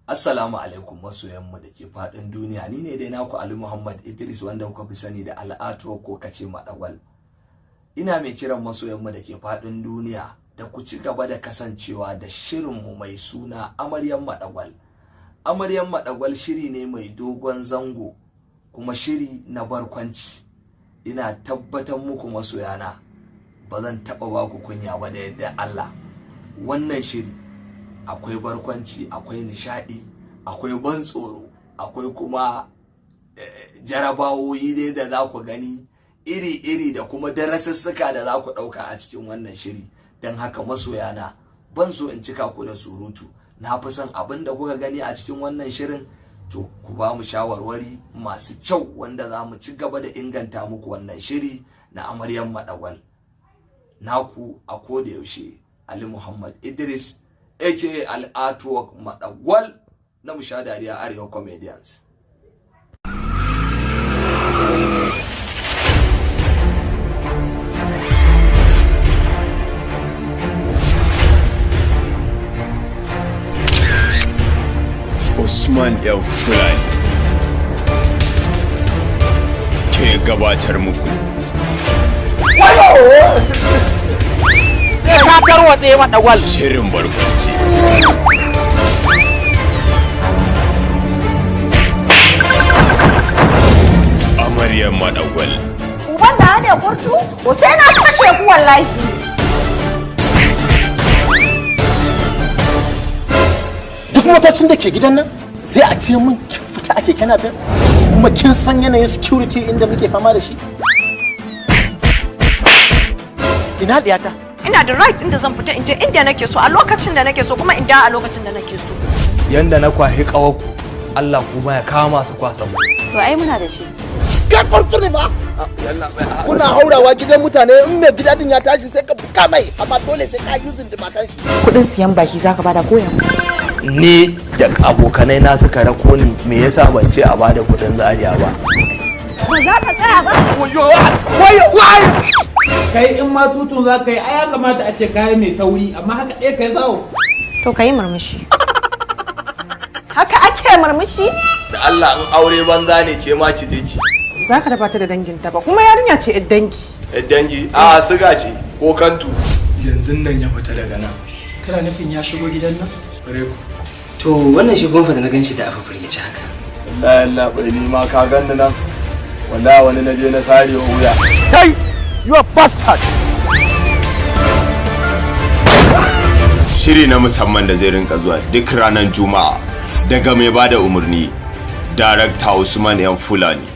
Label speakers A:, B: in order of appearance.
A: Assalamu alaikum masoyanmu da ke faɗin duniya. Ni ne dai naku Ali Muhammad Idris, wanda kuka fi sani da Al'atuwa ko kace Madagwal. Ina mai kiran masoyanmu da ke faɗin duniya da ku ci gaba da kasancewa da shirinmu mai suna Amaryan Madagwal. Amaryan Madagwal shiri ne mai dogon zango kuma shiri na barkwanci. Ina tabbatar muku masoyana, ba zan taɓa ba ku kunya ba da yadda Allah. Wannan shiri akwai barkwanci, akwai nishadi, akwai ban tsoro, akwai kuma jarabawoyi dai da za ku gani iri-iri da kuma darasussuka da za ku ɗauka a cikin wannan shiri. Don haka masoyana, ban so in cika ku da surutu. Na fi son abin da kuka gani a cikin wannan shirin, to ku ba mu shawarwari masu kyau wanda za mu ci gaba da inganta muku wannan shiri na Amaryan Madagwal. Naku a koda yaushe, Ali Muhammad Idris, aka Al'atuwak Madagwal na Musha Dariya Arewa Comedians.
B: Usman yan Fulani ke gabatar muku.
C: Ka tarwatse, Madagwal.
B: Shirin barkwanci. Amaryar Madagwal.
D: Uban na ne kurtu? Ko sai na kashe ku wallahi.
C: Duk motocin da ke gidan nan, sai a ce mun kin fita a keke napep, kuma kin san yanayin security inda muke fama da shi. Ina diyata?
D: Ina da right inda zan fita in je inda nake so a lokacin da nake so, kuma in dawo a lokacin da nake so.
A: Yanda na kwahi ƙawarku, Allah kuma ya kama su kwasa mu.
E: To ai muna da shi.
F: Kai farko ne fa. Kuna haurawa gidan mutane, in mai gida din ya tashi sai ka buka mai, amma dole sai ka using da matan shi.
E: Kudin siyan baki zaka bada koya?
A: Ni da abokanai na suka rako ni, me yasa ban ce a bada kuɗin Zaria ba?
D: Ba za ka tsaya ba?
G: Kai, in ma tutun za ka yi, ai ya kamata a ce kayi mai tauri, amma haka ɗaya kai zawo.
D: To ka yi murmushi. Haka ake murmushi?
A: Da Allah, in aure banza ne, ke ma ki je ki.
H: Za ka raba ta da danginta ba, kuma yarinya ce yar dangi.
A: Yar dangi a siga ce ko kantu.
I: Yanzu nan ya fita daga nan.
J: Kana nufin ya shigo gidan nan?
I: Bare ku.
J: To wannan shigon fa da na ganshi da afa firgici haka.
A: Wallahi Allah bai, ni ma ka ganni nan, wallahi wani na je na sare wa wuya.
C: Kai, you are bastard.
B: Shiri na musamman da zai rinka zuwa duk ranar Juma'a daga mai bada umarni, Darakta Usman yan Fulani.